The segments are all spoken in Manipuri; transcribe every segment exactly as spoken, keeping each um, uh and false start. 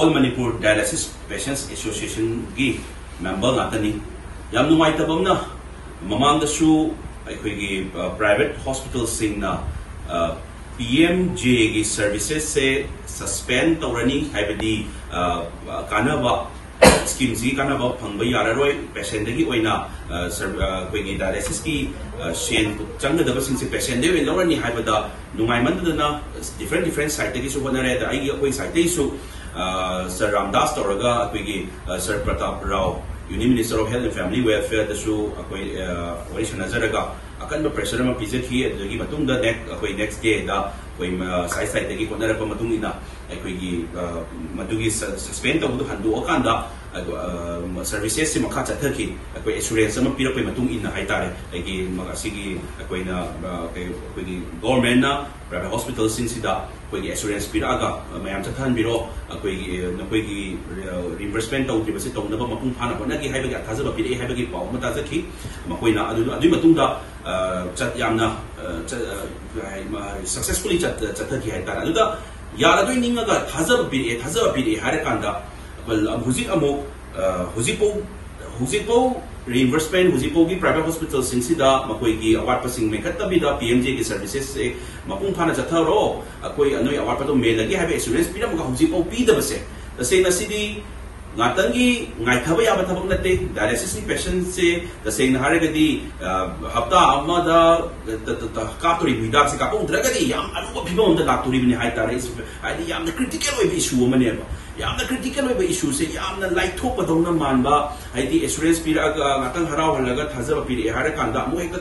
All Manipur Dialysis Patients Associationꯒꯤ member ꯉꯥꯛꯇꯅꯤ꯫ ꯌꯥꯝ ꯅꯨꯡꯉꯥꯏꯇꯕ ꯑꯃꯅ, ꯃꯃꯥꯡꯗꯁꯨ ꯑꯩꯈꯣꯏꯒꯤ private hospitalꯁꯤꯡꯅ ꯄꯤ ꯑꯦꯝ ꯖꯦꯒꯤ servicesꯁꯦ suspend ꯇꯧꯔꯅꯤ, ꯍꯥꯏꯕꯗꯤ ꯀꯥꯟꯅꯕ, schemeꯁꯤꯒꯤ ꯀꯥꯟꯅꯕ ꯐꯪꯕ ꯌꯥꯔꯔꯣꯏ, patientꯗꯒꯤ ꯑꯣꯏꯅ ꯑꯩꯈꯣꯏꯒꯤ dialysisꯀꯤ ꯁꯦꯟ ꯆꯪꯒꯗꯕꯁꯤꯡꯁꯦ patientꯗꯒꯤ ꯑꯣꯏꯅ ꯂꯧꯔꯅꯤ ꯍꯥꯏꯕꯗ ꯅꯨꯡꯉꯥꯏꯃꯟꯗꯗꯅ different different sideꯇꯒꯤꯁꯨ ꯍꯣꯠꯅꯔꯦ꯫ ꯑꯗ ꯑꯩꯒꯤ, ꯑꯩꯈꯣꯏ sideꯇꯒꯤꯁꯨ ꯁꯥꯔ ꯔꯥꯝꯗꯥꯁ ꯇꯧꯔꯒ ꯑꯩꯈꯣꯏꯒꯤ ꯁꯥꯔ Pratap Rao, Union Minister of Health and Family Welfareꯗꯁꯨ ꯑꯩꯈꯣꯏ ꯋꯥꯔꯤ ꯁꯥꯟꯅꯖꯔꯒ ꯑꯀꯟꯕ pressure ꯑꯃ ꯄꯤꯖꯈꯤ꯫ ꯑꯗꯨꯗꯒꯤ ꯃꯇꯨꯡꯗ next, ꯑꯩꯈꯣꯏ next dayꯗ ꯑꯩꯈꯣꯏ side sideꯇꯒꯤ ꯍꯣꯠꯅꯔꯛꯄ ꯃꯇꯨꯡ ꯏꯟꯅ ꯑꯩꯈꯣꯏꯒꯤ ꯃꯗꯨꯒꯤ suspend ꯇꯧꯕꯗꯨ ꯍꯟꯗꯣꯛꯑꯀꯥꯟꯗ servicesꯁꯤ ꯃꯈꯥ ꯆꯠꯊꯈꯤ꯫ ꯑꯩꯈꯣꯏ assurance ꯑꯃ ꯄꯤꯔꯛꯄꯒꯤ ꯃꯇꯨꯡ ꯏꯟꯅ ꯍꯥꯏꯇꯥꯔꯦ꯫ ꯑꯩꯒꯤ ꯑꯁꯤꯒꯤ ꯑꯩꯈꯣꯏꯅ, ꯑꯩꯈꯣꯏꯒꯤ governmentꯅ private hospitalꯁꯤꯡꯁꯤꯗ ꯑꯩꯈꯣꯏꯒꯤ assurance ꯄꯤꯔꯛꯑꯒ ꯃꯌꯥꯝ ꯆꯠꯊꯍꯟꯕꯤꯔꯣ, ꯑꯩꯈꯣꯏꯒꯤ, ꯅꯈꯣꯏꯒꯤ reimbursement ꯇꯧꯗ꯭ꯔꯤꯕꯁꯤ ꯇꯧꯅꯕ ꯃꯄꯨꯡ ꯐꯥꯅ ꯍꯣꯠꯅꯒꯦ ꯍꯥꯏꯕꯒꯤ ꯊꯥꯖꯕ ꯄꯤꯔꯛꯏ ꯍꯥꯏꯕꯒꯤ ꯄꯥꯎ ꯑꯃ ꯇꯥꯖꯈꯤ꯫ ꯃꯈꯣꯏꯅ ꯑꯗꯨ, ꯑꯗꯨꯒꯤ ꯃꯇꯨꯡꯗ ꯆꯠ ꯌꯥꯝꯅ successfully ꯆꯠꯊꯈꯤ ꯍꯥꯏꯇꯥꯔꯦ꯫ ꯑꯗꯨꯗ ꯌꯥꯔꯗꯣꯏ ꯅꯤꯡꯉꯒ ꯊꯥꯖꯕ ꯄꯤꯔꯛꯑꯦ, ꯊꯥꯖꯕ ꯄꯤꯔꯛꯑꯦ ꯍꯥꯏꯔꯀꯥꯟꯗ ꯍꯧꯖꯤꯛ ꯑꯃꯨꯛ ꯍꯧꯖꯤꯛꯐꯥꯎ ꯍꯧꯖꯤꯛꯐꯥꯎ reimbursement, ꯍꯧꯖꯤꯛꯐꯥꯎꯒꯤ private hospitalꯁꯤꯡꯁꯤꯗ ꯃꯈꯣꯏꯒꯤ ꯑꯋꯥꯠꯄꯁꯤꯡ ꯃꯦꯟꯈꯠꯇꯕꯤꯗ ꯄꯤ ꯑꯦꯝ ꯖꯦꯒꯤ servicesꯁꯦ ꯃꯄꯨꯡ ꯐꯥꯅ ꯆꯠꯊꯔꯣ, ꯑꯩꯈꯣꯏ ꯅꯣꯏ ꯑꯋꯥꯠꯄꯗꯣ ꯃꯦꯜꯂꯒꯦ ꯍꯥꯏꯕ assurance ꯄꯤꯔꯝꯃꯒ ꯍꯧꯖꯤꯛꯐꯥꯎ ꯄꯤꯗꯕꯁꯦ ꯇꯁꯦꯡꯅ ꯁꯤꯗꯤ ꯉꯥꯛꯇꯪꯒꯤ ꯉꯥꯏꯊꯕ ꯌꯥꯕ ꯊꯕꯛ ꯅꯠꯇꯦ꯫ Dialysisꯀꯤ patientꯁꯦ ꯇꯁꯦꯡꯅ ꯍꯥꯏꯔꯒꯗꯤ ꯍꯞꯇꯥ ꯑꯃꯗ ꯀꯥꯞꯇꯣꯔꯤꯕ ꯍꯤꯗꯥꯛꯁꯦ ꯀꯥꯞꯍꯧꯗ꯭ꯔꯒꯗꯤ ꯌꯥꯝ ꯑꯔꯨꯕ ꯐꯤꯕꯝ ꯑꯃꯗ ꯂꯥꯛꯇꯣꯔꯤꯕꯅꯤ ꯍꯥꯏꯇꯥꯔꯦ꯫ ꯍꯥꯏꯗꯤ ꯌꯥꯝꯅ critical ꯑꯣꯏꯕ issue ꯑꯃꯅꯦꯕ꯫ ꯌꯥꯝꯅ critical ꯑꯣꯏꯕ issueꯁꯦ ꯌꯥꯝꯅ ꯂꯥꯏꯊꯣꯛꯄꯗꯧꯅ ꯃꯥꯟꯕ, ꯍꯥꯏꯗꯤ assurance ꯄꯤꯔꯛꯑꯒ ꯉꯥꯛꯇꯪ ꯍꯔꯥꯎꯍꯜꯂꯒ ꯊꯥꯖꯕ ꯄꯤꯔꯛꯑꯦ ꯍꯥꯏꯔꯀꯥꯟꯗ ꯑꯃꯨꯛ ꯍꯦꯛꯇ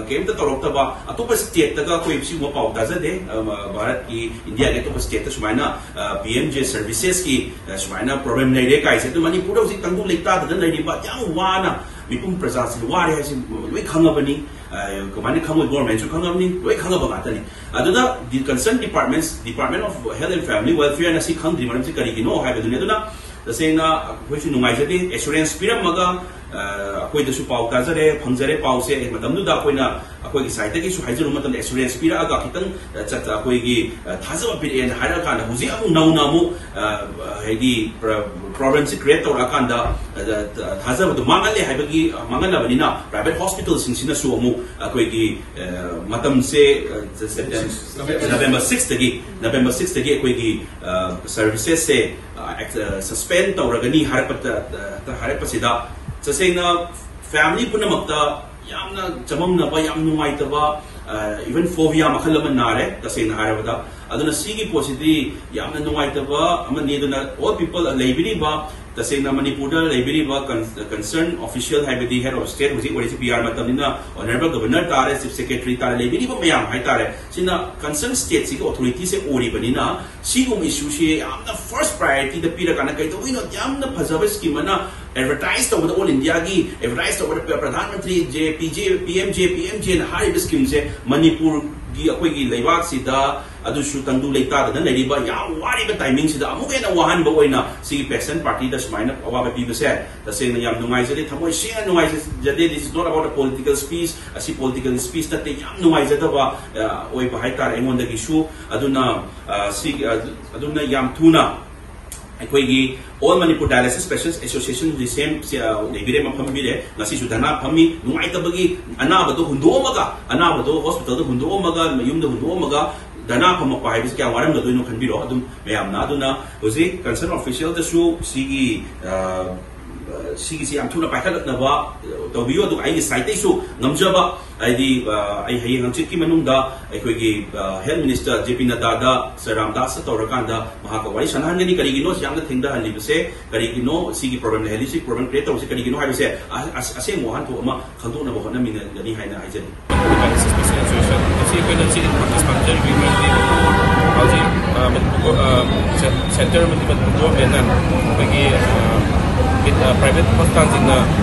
ꯀꯩꯝꯇ ꯇꯧꯔꯛꯇꯕ꯫ ꯑꯇꯣꯞꯄ stateꯇꯒ ꯑꯩꯈꯣꯏ ꯁꯤꯒꯨꯝꯕ ꯄꯥꯎ ꯇꯥꯖꯗꯦ꯫ ꯚꯥꯔꯠꯀꯤ, ꯏꯟꯗꯤꯌꯥꯒꯤ ꯑꯇꯣꯞꯄ stateꯇ ꯁꯨꯃꯥꯏꯅ ꯄꯤ ꯑꯦꯝ ꯖꯦ servicesꯀꯤ ꯁꯨꯃꯥꯏꯅ problem ꯂꯩꯔꯦ ꯀꯥꯏꯁꯦ꯫ ꯑꯗꯨ ꯃꯅꯤꯄꯨꯔꯗ ꯍꯧꯖꯤꯛ ꯇꯪꯗꯨ ꯂꯩꯇꯥꯗꯅ ꯂꯩꯔꯤꯕ ꯌꯥꯝ ꯋꯥꯅ ꯃꯤꯄꯨꯝ ꯄ꯭ꯔꯖꯥꯁꯤ ꯋꯥꯔꯦ ꯍꯥꯏꯁꯤ ꯂꯣꯏ ꯈꯪꯉꯕꯅꯤ꯫ ꯀꯃꯥꯏꯅ ꯈꯪꯉꯣꯏ? Governmentꯁꯨ ꯈꯪꯉꯕꯅꯤ, ꯂꯣꯏ ꯈꯪꯉꯕ ꯉꯥꯛꯇꯅꯤ꯫ ꯑꯗꯨꯅ concerned departments, Department of Health and Family Welfareꯅ ꯁꯤ ꯈꯪꯗ꯭ꯔꯤ ꯃꯔꯝꯁꯤ ꯀꯔꯤꯒꯤꯅꯣ ꯍꯥꯏꯕꯗꯨꯅꯤ꯫ ꯑꯗꯨꯅ ꯇꯁꯦꯡꯅ ꯑꯩꯈꯣꯏꯁꯨ ꯅꯨꯡꯉꯥꯏꯖꯗꯦ꯫ Assurance ꯄꯤꯔꯝꯃꯒ ꯑꯩꯈꯣꯏꯗꯁꯨ ꯄꯥꯎ ꯇꯥꯖꯔꯦ, ꯐꯪꯖꯔꯦ ꯄꯥꯎꯁꯦ꯫ ꯃꯇꯝꯗꯨꯗ ꯑꯩꯈꯣꯏꯅ ꯑꯩꯈꯣꯏꯒꯤ ꯁꯥꯏꯠꯇꯒꯤꯁꯨ ꯍꯥꯏꯖꯔꯨꯕ ꯃꯇꯝꯗ ꯑꯦꯁꯨꯔꯦꯟꯁ ꯄꯤꯔꯛꯑꯒ ꯈꯤꯇꯪ ꯆꯠ ꯑꯩꯈꯣꯏꯒꯤ ꯊꯥꯖꯕ ꯄꯤꯔꯛꯑꯦꯅ ꯍꯥꯏꯔꯛꯑꯀꯥꯟꯗ ꯍꯧꯖꯤꯛ ꯑꯃꯨꯛ ꯅꯧꯅ ꯑꯃꯨꯛ ꯍꯥꯏꯗꯤ ꯄ꯭ꯔꯣꯕ꯭ꯂꯦꯝꯁꯤ ꯀ꯭ꯔꯤꯌꯦꯠ ꯇꯧꯔꯛꯑꯀꯥꯟꯗ ꯊꯥꯖꯕꯗꯣ ꯃꯥꯡꯍꯜꯂꯦ ꯍꯥꯏꯕꯒꯤ ꯃꯥꯡꯍꯜꯂꯕꯅꯤꯅ ꯄ꯭ꯔꯥꯏꯚꯦꯠ ꯍꯣꯁꯄꯤꯇꯥꯜꯁꯤꯡꯁꯤꯅꯁꯨ ꯑꯃꯨꯛ ꯑꯩꯈꯣꯏꯒꯤ ꯃꯇꯝꯁꯦ ꯅꯕꯦꯝꯕꯔ ꯁꯤꯛꯁꯇꯒꯤ ꯅꯕꯦꯝꯕꯔ ꯁꯤꯛꯁꯇꯒꯤ ꯑꯩꯈꯣꯏꯒꯤ ꯁꯔꯚꯤꯁꯦꯁꯁꯦ ꯁꯁꯄꯦꯟ ꯇꯧꯔꯒꯅꯤ ꯍꯥꯏꯔꯛꯄꯗ ꯍꯥꯏꯔꯛꯄꯁꯤꯗ ꯇꯁꯦꯡꯅ ꯐꯦꯃꯤꯂꯤ ꯄꯨꯝꯅꯃꯛꯇ ꯌꯥꯝꯅ ꯆꯃꯝꯅꯕ ꯌꯥꯝ ꯅꯨꯡꯉꯥꯏꯇꯕ ꯏꯚꯟ ꯐꯣꯕꯤꯌꯥ ꯃꯈꯜ ꯑꯃ ꯅꯥꯔꯦ ꯇꯁꯦꯡꯅ ꯍꯥꯏꯔꯕꯗ꯫ ꯑꯗꯨꯅ ꯁꯤꯒꯤ ꯄꯣꯠꯁꯤꯗꯤ ꯌꯥꯝꯅ ꯅꯨꯡꯉꯥꯏꯇꯕ ꯑꯃꯅꯤ꯫ ꯑꯗꯨꯅ ꯑꯣꯜ ꯄꯤꯄꯜ ꯂꯩꯕꯤꯔꯤꯕ ꯇꯁꯦꯡꯅ ꯃꯅꯤꯄꯨꯔꯗ ꯂꯩꯕꯤꯔꯤꯕ ꯀꯟꯁꯔꯟ ꯑꯣꯐꯤꯁꯤꯌꯦꯜ ꯍꯥꯏꯕꯗꯤ ꯍꯦꯗ ꯑꯣꯐ ꯁ꯭ꯇꯦꯠ ꯍꯧꯖꯤꯛ ꯑꯣꯏꯔꯤꯁꯤ ꯄꯤ ꯑꯥꯔ ꯃꯇꯝꯅꯤꯅ ꯑꯣꯅꯔꯦꯕꯜ ꯒꯕꯔꯅꯔ ꯇꯥꯔꯦ ꯆꯤꯐ ꯁꯦꯀ꯭ꯔꯦꯇꯔꯤ ꯇꯥꯔꯦ ꯂꯩꯕꯤꯔꯤꯕ ꯃꯌꯥꯝ ꯍꯥꯏꯇꯥꯔꯦ ꯁꯤꯅ ꯀꯟꯁꯔꯟ ꯁ꯭ꯇꯦꯠꯁꯤꯒꯤ ꯑꯣꯊꯣꯔꯤꯇꯤꯁꯦ ꯑꯣꯏꯔꯤꯕꯅꯤꯅ ꯁꯤꯒꯨꯝꯕ ꯏꯁꯨꯁꯤ ꯌꯥꯝꯅ ꯐꯥꯔꯁ ꯄ꯭ꯔꯥꯏꯌꯣꯔꯤꯇꯤꯗ ꯄꯤꯔꯀꯥꯟꯗ ꯀꯩꯗꯧꯕꯩꯅꯣ ꯌꯥꯝꯅ ꯐꯖꯕ ꯁ꯭ꯀꯤꯝ ꯑꯃꯅ ꯑꯦꯗꯚꯔꯇꯥꯏꯁ ꯇꯧꯕꯗ ꯑꯣꯜ ꯏꯟꯗꯤꯌꯥꯒꯤ ꯑꯦꯗꯚꯔꯇꯥꯏꯁ ꯇꯧꯕꯗ Pradhan Mantri J P J P M J P M ꯖꯦꯅ ꯍꯥꯏꯔꯤꯕ ꯁ꯭ꯀꯤꯝꯁꯦ ꯃꯅꯤꯄꯨꯔꯒꯤ ꯑꯩꯈꯣꯏꯒꯤ ꯂꯩꯕꯥꯛꯁꯤꯗ ꯑꯗꯨꯁꯨ ꯇꯪꯗꯨ ꯂꯩꯇꯥꯗꯅ ꯂꯩꯔꯤꯕ ꯌꯥꯝ ꯋꯥꯔꯤꯕ ꯇꯥꯏꯃꯤꯡꯁꯤꯗ ꯑꯃꯨꯛ ꯍꯦꯟꯅ ꯋꯥꯍꯟꯕ ꯑꯣꯏꯅ ꯁꯤꯒꯤ ꯄꯦꯁꯦꯟ ꯄꯥꯔꯇꯤꯗ ꯁꯨꯃꯥꯏꯅ ꯑꯋꯥꯕ ꯄꯤꯕꯁꯦ ꯇꯁꯦꯡꯅ ꯌꯥꯝ ꯅꯨꯡꯉꯥꯏꯖꯗꯦ꯫ ꯊꯃꯣꯏ ꯁꯦꯡꯅ ꯅꯨꯡꯉꯥꯏꯖꯗꯦ꯫ This is not about a political speech. ꯑꯁꯤ ꯄꯣꯂꯤꯇꯤꯀꯦꯜ ꯁ꯭ꯄꯤꯁ ꯅꯠꯇꯦ꯫ ꯌꯥꯝ ꯅꯨꯡꯉꯥꯏꯖꯗꯕ ꯑ, ꯑꯣꯏꯕ ꯍꯥꯏꯇꯥꯔꯦ ꯑꯩꯉꯣꯟꯗꯒꯤꯁꯨ꯫ ꯑꯗꯨꯅ ꯑ, ꯁꯤ ꯑ, ꯑꯗꯨꯅ ꯌꯥꯝ ꯊꯨꯅ ꯑꯩꯈꯣꯏꯒꯤ all Manipur dialysis patients association ꯖꯤꯁꯦꯝ ꯂꯩꯕꯤꯔꯦ, ꯃꯐꯝ ꯄꯤꯔꯦ꯫ ꯉꯁꯤꯁꯨ ꯙꯔꯅꯥ ꯐꯝꯃꯤ꯫ ꯅꯨꯡꯉꯥꯏꯇꯕꯒꯤ ꯑꯅꯥꯕꯗꯣ ꯍꯨꯟꯗꯣꯛꯑꯝꯃꯒ, ꯑꯅꯥꯕꯗꯣ ꯍꯣꯁꯄꯤꯇꯥꯜꯗ ꯍꯨꯟꯗꯣꯛꯑꯝꯃꯒ, ꯃꯌꯨꯝꯗ ꯍꯨꯟꯗꯣꯛꯑꯝꯃꯒ ꯙꯔꯅꯥ ꯐꯝꯃꯛꯄ ꯍꯥꯏꯕꯁꯤ ꯀꯌꯥꯝ ꯋꯥꯔꯝꯒꯗꯣꯏꯅꯣ ꯈꯟꯕꯤꯔꯣ ꯑꯗꯨꯝ ꯃꯌꯥꯝꯅ꯫ ꯑꯗꯨꯅ ꯍꯧꯖꯤꯛ ꯀꯟꯁꯔꯟ ꯑꯣꯐꯤꯁꯤꯌꯦꯜꯗꯁꯨ ꯁꯤꯒꯤ ꯑ, ꯁꯤꯒꯤꯁꯤ ꯌꯥꯝ ꯊꯨꯅ ꯄꯥꯏꯈꯠꯂꯛꯅꯕ ꯇꯧꯕꯤꯌꯨ꯫ ꯑꯗꯨꯒ ꯑꯩꯒꯤ ꯁꯥꯏꯠꯇꯩꯁꯨ ꯉꯝꯖꯕ ꯍꯥꯏꯗꯤ ꯑ, ꯑꯩ ꯍꯌꯦꯡ ꯍꯪꯆꯤꯠꯀꯤ ꯃꯅꯨꯡꯗ ꯑꯩꯈꯣꯏꯒꯤ ꯍꯦꯜꯊ ꯃꯤꯅꯤꯁꯇꯔ ꯖꯦ ꯄꯤ ꯅꯗꯥꯗ, ꯁꯔ ꯔꯥꯝꯗꯥꯁꯇ ꯇꯧꯔꯀꯥꯟꯗ ꯃꯍꯥꯛꯀ ꯋꯥꯔꯤ ꯁꯥꯟꯅꯍꯟꯒꯅꯤ꯫ ꯀꯔꯤꯒꯤꯅꯣ ꯌꯥꯝꯅ ꯊꯦꯡꯊꯍꯜꯂꯤꯕꯁꯦ, ꯀꯔꯤꯒꯤꯅꯣ ꯁꯤꯒꯤ ꯄ꯭ꯔꯣꯕ꯭ꯂꯦꯝ ꯂꯩꯍꯜꯂꯤꯁꯤ, ꯄ꯭ꯔꯣꯕ꯭ꯂꯦꯝ ꯀ꯭ꯔꯤꯌꯦꯠ ꯇꯧꯔꯤꯁꯤ ꯀꯔꯤꯒꯤꯅꯣ ꯍꯥꯏꯕꯁꯦ ꯑ-, ꯑ-, ꯑꯁꯦꯡꯕ ꯋꯥꯍꯟꯊꯣꯛ ꯑꯃ ꯈꯪꯗꯣꯛꯅꯕ ꯍꯣꯠꯅꯃꯤꯟꯅꯒꯅꯤ ꯍꯥꯏꯅ ꯍꯥꯏꯖꯔꯤ꯫ ꯗꯥꯏꯂꯥꯏꯁꯤꯁ ꯄꯦꯁꯦꯟ ꯑꯦꯁꯣꯁꯤꯌꯦꯁꯟ ꯉꯁꯤ ꯑꯩꯈꯣꯏꯅ ꯁꯤꯒꯤ ꯅꯣꯇꯤꯁ ꯄꯥꯝꯖꯔꯤꯕꯒꯤ ꯃꯔꯝꯗꯤ ꯍꯧꯖꯤꯛ ꯑ, ꯃꯅꯤꯄꯨꯔ ꯒꯣ-, ꯑ, ꯁꯦꯟ-, ꯁꯦꯟꯇꯔ ꯑꯃꯗꯤ ꯃꯅꯤꯄꯨꯔ ꯒꯣꯔꯃꯦꯟꯅ ꯑꯩꯈꯣꯏꯒꯤ ꯑ, ꯃꯤꯠ-, ꯑ, ꯄ꯭ꯔꯥꯏꯚꯦꯠ ꯍꯣꯁꯄꯤꯇꯥꯜꯁꯤꯡꯅ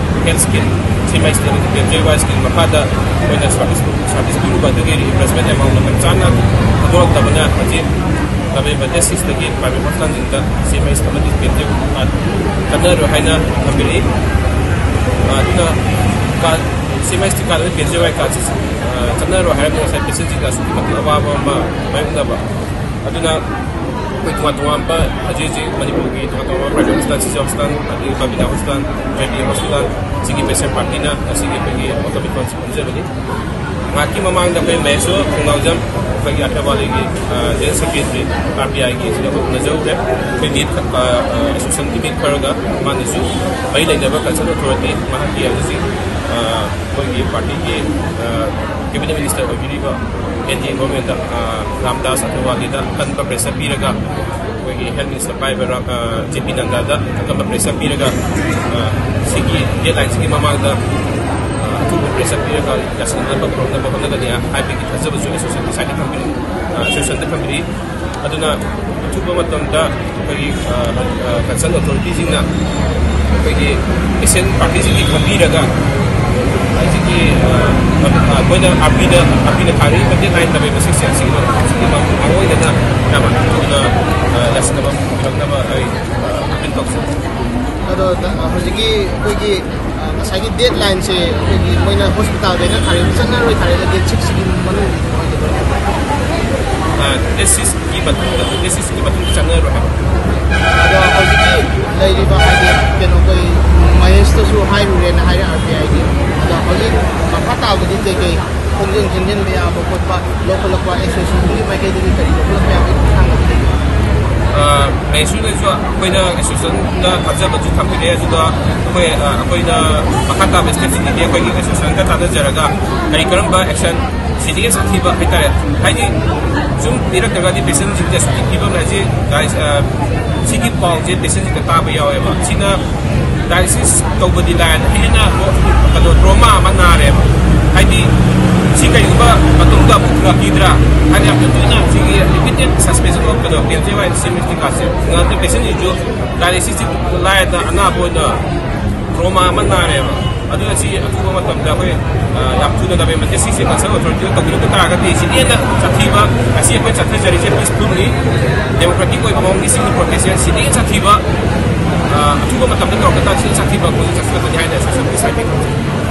ꯍꯦꯜꯊ ꯁ꯭ꯀꯤꯝ ꯁꯤ M I C P M J Y scheme ꯃꯈꯥꯗ ꯑꯩꯈꯣꯏꯅ ꯁꯥꯔꯚꯤꯁ ꯁꯥꯔꯚꯤꯁ ꯄꯤꯔꯨꯕ ꯑꯗꯨꯒꯤ ꯔꯤꯏꯝꯕꯔꯁꯃꯦꯟ ꯑꯦꯃꯥꯎꯟ ꯃꯇꯝ ꯆꯥꯅ ꯊꯥꯗꯣꯔꯛꯇꯕꯅ ꯍꯧꯖꯤꯛ ꯅꯕꯦꯝꯕꯔ ꯗꯦꯠ ꯁꯤꯛꯁꯇꯒꯤ ꯄ꯭ꯔꯥꯏꯚꯦꯠ ꯍꯣꯁꯄꯤꯇꯥꯜꯁꯤꯡꯗ ꯁꯤ ꯑꯦꯝ ꯑꯥꯏ ꯁꯤ ꯑꯃꯗꯤ ꯄꯤ ꯑꯦꯝ ꯖꯦ ꯋꯥꯏ ꯀꯥꯔꯗ ꯆꯠꯅꯔꯣꯏ ꯍꯥꯏꯅ ꯊꯝꯕꯤꯔꯤ꯫ ꯑ, ꯑꯗꯨꯅ ꯀꯥꯔꯗ ꯁꯤ ꯑꯦꯝ ꯑꯥꯏ ꯁꯤ ꯀꯥꯔꯗ ꯑꯃꯗꯤ ꯄꯤ ꯑꯦꯝ ꯖꯦ ꯋꯥꯏ ꯀꯥꯔꯗꯁꯤ ꯑ, ꯆꯠꯅꯔꯣꯏ ꯍꯥꯏꯔꯕꯅꯤꯅ ꯉꯁꯥꯏ ꯄꯦꯁꯦꯟꯁꯤꯡꯗ ꯑꯁꯨꯛꯀꯤ ꯃꯇꯤꯛ ꯑꯋꯥꯕ ꯑꯃ ꯃꯥꯌꯣꯛꯅꯕ꯫ ꯑꯗꯨꯅ ꯑꯩꯈꯣꯏ ꯇꯣꯉꯥꯟ ꯇꯣꯉꯥꯟꯕ ꯍꯧꯖꯤꯛ ꯍꯧꯖꯤꯛ ꯃꯅꯤꯄꯨꯔꯒꯤ ꯇꯣꯉꯥꯟ ꯇꯣꯉꯥꯟꯕ private hospital, ꯁꯤꯖ hospital, ꯑꯗꯒꯤ ꯕꯕꯤꯅꯥ hospital, JB hospital, ꯁꯤꯒꯤ patient partyꯅ ꯉꯁꯤꯒꯤ ꯑꯩꯈꯣꯏꯒꯤ automaton ꯄꯨꯟꯖꯕꯅꯤ꯫ ꯉꯥꯏꯍꯥꯛꯀꯤ ꯃꯃꯥꯡꯗ ꯑꯩꯈꯣꯏ ꯃꯍꯦꯁꯣꯔ ꯈꯣꯡꯅꯥꯎꯖꯝ, ꯑꯩꯈꯣꯏꯒꯤ ꯑꯊꯦꯋꯥꯂꯤꯒꯤ, ꯑ, general secretary, RBIꯒꯤ, ꯁꯤꯗ ꯑꯩꯈꯣꯏ ꯎꯅꯖꯔꯨꯔꯦ꯫ ꯑꯩꯈꯣꯏ ꯃꯤ, ꯑ, ꯑ, associationꯒꯤ ꯃꯤ ꯈꯔꯒ ꯃꯥꯅꯁꯨ ꯃꯔꯤ ꯂꯩꯅꯕ concerned authority, ꯃꯍꯥꯛꯀꯤ ꯍꯧꯖꯤꯛ, ꯑ, ꯑꯩꯈꯣꯏꯒꯤ partyꯒꯤ, ꯑ, cabinet minister ꯑꯣꯏꯕꯤꯔꯤꯕ NDA governmentꯇ, ꯑ, ꯔꯥꯝꯗꯥꯁ ꯑꯊꯦꯋꯥꯂꯤꯗ ꯑꯀꯟꯕ pressure ꯄꯤꯔꯒ ꯑꯩꯈꯣꯏꯒꯤ health minister ꯄꯥꯏꯕ ꯔꯥ-, ꯑ, JP ꯅꯗ꯭ꯗꯥꯗ ꯑꯀꯟꯕ pressure ꯄꯤꯔꯒ, ꯑ, ꯁꯤꯒꯤ deadlineꯁꯤꯒꯤ ꯃꯃꯥꯡꯗ, ꯑ, ꯑꯊꯨꯕ pressure ꯄꯤꯔꯒ ꯌꯥꯁꯤꯟꯅꯕ ꯄꯨꯔꯛꯅꯕ ꯍꯣꯠꯅꯒꯅꯤ ꯍꯥꯏꯕꯒꯤ ꯊꯥꯖꯕꯁꯨ associationꯒꯤ sideꯇ ꯊꯝꯕꯤꯔꯤ, ꯑ, associationꯗ ꯊꯝꯕꯤꯔꯤ꯫ ꯑꯗꯨꯅ ꯑꯊꯨꯕ ꯃꯇꯝꯗ ꯑꯩꯈꯣꯏꯒꯤ, ꯑ, ꯑ, concerned authorityꯁꯤꯡꯅ ꯑꯩꯈꯣꯏꯒꯤ patient partyꯁꯤꯡꯒꯤ ꯈꯟꯕꯤꯔꯒ, ꯍꯧꯖꯤꯛꯀꯤ, ꯑ, ꯑ, ꯃꯣꯏꯅ RBꯗ, RBꯅ ꯊꯥꯔꯛꯏꯕ deadline November six ꯑꯁꯤꯒꯤ ꯃꯅꯨꯡ-, ꯑꯁꯤꯒꯤ ꯃꯅꯨꯡ ꯃꯔꯨꯑꯣꯏꯅ ꯌꯥꯝ ꯊꯨꯅ, ꯑ, ꯌꯥꯁꯤꯟꯅꯕ ꯄꯨꯔꯛꯅꯕ ꯑꯩ, ꯑ, appeal ꯇꯧꯖꯩ꯫ ꯑꯗꯣ, ꯑ, ꯍꯧꯖꯤꯛꯀꯤ ꯑꯩꯈꯣꯏꯒꯤ, ꯑ, ꯉꯁꯥꯏꯒꯤ deadlineꯁꯦ ꯑꯩꯈꯣꯏꯒꯤ ꯃꯣꯏꯅ hospitalꯗ ꯑꯩꯅ ꯊꯥꯔꯛꯏꯕ ꯆꯠꯅꯔꯣꯏ ꯊꯥꯔꯛꯏꯕ date sixꯁꯤꯒꯤ ꯃꯅꯨꯡꯗ ꯑꯣꯏꯒꯗꯣꯏꯅꯦ꯫ ꯑ, date sixꯀꯤ ꯃꯇꯨꯡꯗ, date sixꯀꯤ ꯃꯇꯨꯡꯗ ꯆꯠꯅꯔꯣꯏ ꯍꯥꯏꯕ꯫ ꯑꯗꯣ ꯍꯧꯖꯤꯛꯀꯤ ꯂꯩꯔꯤꯕ ꯍꯥꯏꯗꯤ ꯀꯩꯅꯣ ꯑꯩꯈꯣꯏ ꯃꯍꯦꯁꯇꯁꯨ ꯍꯥꯏꯔꯨꯔꯦꯅ ꯍꯥꯏꯔꯦ RBIꯒꯤ꯫ ꯑꯗꯣ ꯍꯧꯖꯤꯛ ꯃꯈꯥ ꯇꯥꯕꯗꯤ ꯀꯩꯀꯩ ꯈꯣꯡꯖꯦꯜ ꯆꯦꯟꯁꯤꯟꯕ ꯌꯥꯕ ꯈꯣꯠꯄ ꯂꯧꯈꯠꯂꯛꯄ associationꯒꯤ ꯃꯥꯏꯀꯩꯗꯒꯤ ꯀꯔꯤ ꯂꯧꯈꯠꯂꯛꯄ ꯌꯥꯕꯒꯤ ꯈꯣꯡꯊꯥꯡ ꯂꯧꯈꯠꯂꯛꯄ? ꯑ, ꯃꯍꯦꯁꯁꯨ ꯑꯩꯈꯣꯏꯅ associationꯗ ꯊꯥꯖꯕꯁꯨ ꯊꯝꯕꯤꯔꯦ, ꯑꯗꯨꯒ ꯑꯩꯈꯣꯏ, ꯑ, ꯑꯩꯈꯣꯏꯅ ꯃꯈꯥ ꯇꯥꯕ stepꯁꯤꯡꯗꯤ ꯑꯩꯈꯣꯏꯒꯤ associationꯒ ꯇꯥꯟꯅꯖꯔꯒ ꯀꯔꯤ ꯀꯔꯝꯕ action ꯁꯤꯗꯒꯤ ꯁꯥꯊꯤꯕ ꯍꯥꯏꯇꯥꯔꯦ, ꯍꯥꯏꯗꯤ ꯁꯨꯝ ꯄꯤꯔꯛꯇ꯭ꯔꯒꯗꯤ patientꯁꯤꯡꯁꯦ ꯑꯁꯨꯛꯀꯤ ꯐꯤꯕꯝ ꯍꯥꯏꯁꯤ, guys, ꯑ, ꯁꯤꯒꯤ ꯄꯥꯎꯁꯦ patientꯁꯤꯡꯗ ꯇꯥꯕ ꯌꯥꯎꯋꯦꯕ꯫ ꯁꯤꯅ dialysis ꯇꯧꯕꯗꯤ ꯂꯥꯏꯅ ꯍꯦꯟꯅ ꯀꯩꯅꯣ trauma ꯑꯃ ꯅꯥꯔꯦꯕ꯫ ꯍꯥꯏꯗꯤ ꯁꯤ ꯀꯩꯒꯨꯝꯕ ꯃꯇꯨꯡꯗ ꯑꯃꯨꯛ ꯂꯥꯛꯈꯤꯗ꯭ꯔꯥ ꯍꯥꯏꯅ ꯌꯥꯝ ꯇꯣꯏꯅ ꯁꯤꯒꯤ repeated suspension of ꯀꯩꯅꯣ, ꯀꯩꯅꯣ, ꯁꯤ ꯃꯤꯁꯇꯤꯀꯥꯁꯦ ꯉꯥꯛꯇ patientꯁꯤꯡꯁꯨ dialysisꯁꯤ ꯂꯥꯏꯅ ꯑꯅꯥꯕ ꯑꯣꯏꯅ trauma ꯑꯃ ꯅꯥꯔꯦꯕ꯫ ꯑꯗꯨꯅ ꯁꯤ ꯑꯊꯨꯕ ꯃꯇꯝꯗ ꯑꯩꯈꯣꯏ, ꯑ, ꯌꯥꯝ ꯊꯨꯅ November date sixꯁꯦ concerned authorityꯗ ꯇꯧꯕꯤꯔꯛꯄ ꯇꯥꯔꯒꯗꯤ ꯁꯤꯅ ꯍꯦꯟꯅ ꯁꯥꯊꯤꯕ, ꯉꯁꯤ ꯑꯩꯈꯣꯏ ꯆꯠꯊꯖꯔꯤꯁꯦ peacefully, democratic ꯑꯣꯏꯕ ꯃꯑꯣꯡꯒꯤ civil protest ꯁꯤꯗꯒꯤ ꯍꯦꯟꯅ ꯁꯥꯊꯤꯕ, ꯑ, ꯑꯊꯨꯕ ꯃꯇꯝꯗ ꯇꯧꯔꯛꯄ ꯇꯥꯔꯗꯤ ꯁꯤꯅ ꯁꯥꯊꯤꯕ ꯈꯣꯡꯖꯪ ꯆꯠꯊꯔꯛꯀꯅꯤ ꯍꯥꯏꯅ associationꯒꯤ sideꯇꯒꯤ ꯈꯪꯖꯩ꯫